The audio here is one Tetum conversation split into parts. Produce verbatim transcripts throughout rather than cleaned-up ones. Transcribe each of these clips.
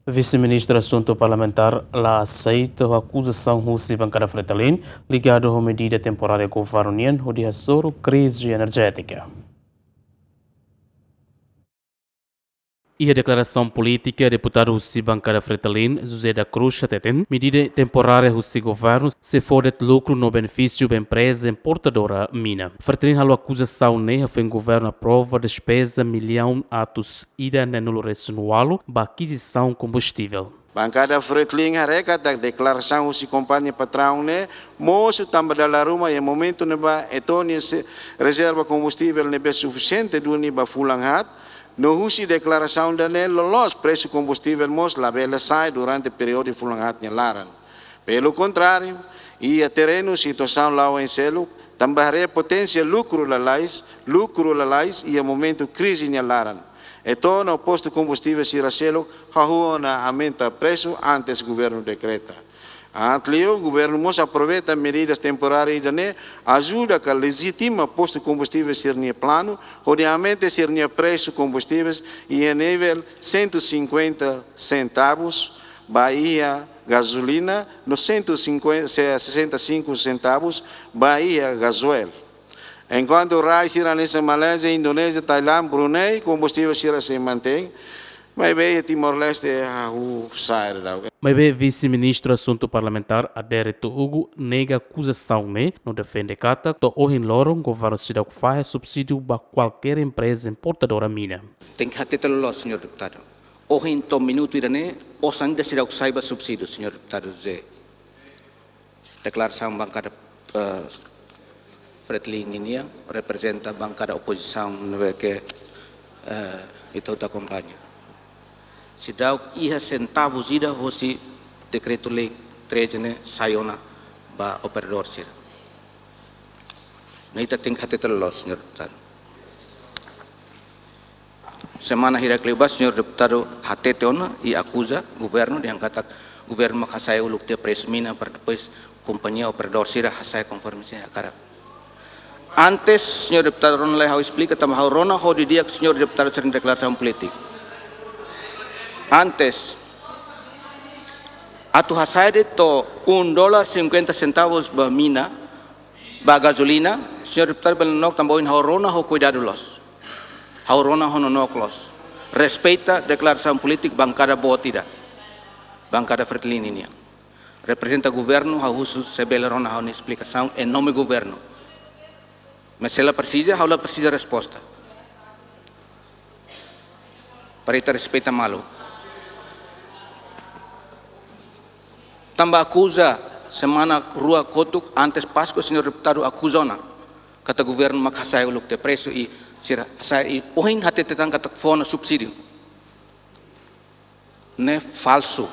Vise-Ministru Asuntu Parlamentár la aseita ho akuzasaun husi bankada Fretilin ligadu ho medida temporária governu nian hodi hasoru krize enerjétika. Iha deklarasaun polítika, deputadu husi bankada Fretilin, José da Cruz, hateten medida temporária husi governu sei fó de'it lukru no benefísiu ba empreza importadora mina. Fretilin halo akuzasaun ne'e hafoin governu aprova despeza millaun atus ida neenulu resin ualu ba akizisaun kombustivel. Bankada Fretilin haree katak deklarasaun husi kompañia patraun ne'e mosu tanba dala ruma iha momentu ne'ebá Eto'o nia se-, rezerva kombustivel ne'ebé sufisiente duni ba fulan haat, no husi deklarasaun ida-ne'e loloos presu kombustivel mós labele sa'e durante períodu fulan haat nia laran. Pelu kontráriu, iha terrenu situasaun la'o oin seluk, tanba haree poténsia lukru lalais, lukru lalais iha momentu krize nia laran. Eto'o no postu kombustivel sira seluk hahú ona aumenta presu antes governu dekreta. Antes liu, governu mós aproveita medidas temporárias ida-ne'e, ajuda ka lejitima postu kombustivel sira-nia planu hodi aumenta sira-nia presu kombustivel iha nivel cento e cinquenta centavos ba iha gazolina, no cento e cinquenta, se-, sessenta e cinco centavos ba iha gazóil. Enkuantu rai sira hanesan Malázia, Indonézia, Tailándia, Brunei, kombustivel sira sei mantein, maibé iha Timor-Leste hahú sa'e daudaun. Maibé Vise-Ministru Asuntu Parlamentár, Adérito Hugo, nega akuzasaun ne'e no defende katak to'o ohin loron governu seidauk fahe subsídiu ba kualkér empreza importadora mina. Tenke hatete loloos, señór deputadu. Ohin to'o minutu ida-ne'e, osan ida seidauk sa'e ba subsídiu, señór deputadu José. Deklarasaun bankada, eh, Fretilin ninian reprezenta bankada opozisaun ne'ebé ke, eh, ita hotu akompaña. Seidauk iha sentavus ida hosi dekretu-lei treze ne'e sai ona ba operadór sira. Ne'e ita tenke hatete loloos, señór deputadu. Semana hirak liubá, señór deputadu hatete ona i akuza governu dehan katak governu mak hasa'e uluk tiha presu mina para depois kompañia operadór sira hasa'e konforme sira hakarak. Antes, señór deputadu rona lai ha'u esplika, tanba ha'u rona ho didi'ak señór deputadu sira-nia deklarasaun polítika. Antes, atu hasa'e de'it to'o um dólar cinquenta centavos ba mina, ba gazolina, señór deputadu bele nonook tanba ohin ha'u rona ho kuidadu loos. Ha'u rona ho nonook loos. Respeita deklarasaun polítika bankada boot ida. Bankada Fretilin ninian. Reprezenta governu, ha'u husu se bele rona ha'u-nia esplikasaun em nome governu. Mas se la presiza, ha'u la presiza resposta. Para ita respeita malu. Tanba akuza semana rua kotuk antes Páskua, señór deputadu akuza ona katak governu mak hasa'e uluk tiha presu i sira hasa'e i ohin hatete tan katak fó ona subsídiu. Ne'e falsu.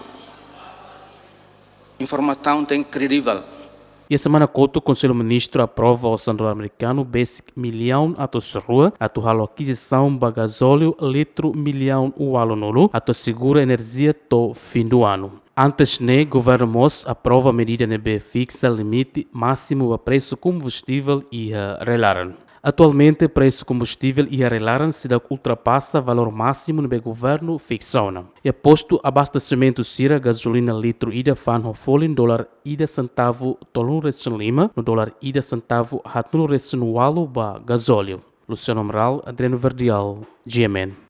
Informasaun tenke kredivel. Iha semana kotuk Konsellu Ministru aprova osan dolar amerikanu besik millaun atus rua atu halo akizisaun ba gazóliu litru millaun ualunulu atu asegura enerjia to'o fim do ano. Antes ne'e, governu mós aprova medida ne'ebé fiksa limite másimu ba presu kombustivel iha rai-laran. Atualmente, presu kombustivel iha rai-laran seidauk ultrapasa valór másimu ne'ebé governu fiksa ona. Iha postu abastesimentu sira, gazolina litru ida fa'an ho folin dolar ida sentavu tolunulu resin lima, no dolar ida sentavu haatnulu resin ualu ba gazóliu. Luciano Amaral, Adriano Verdial, G M N.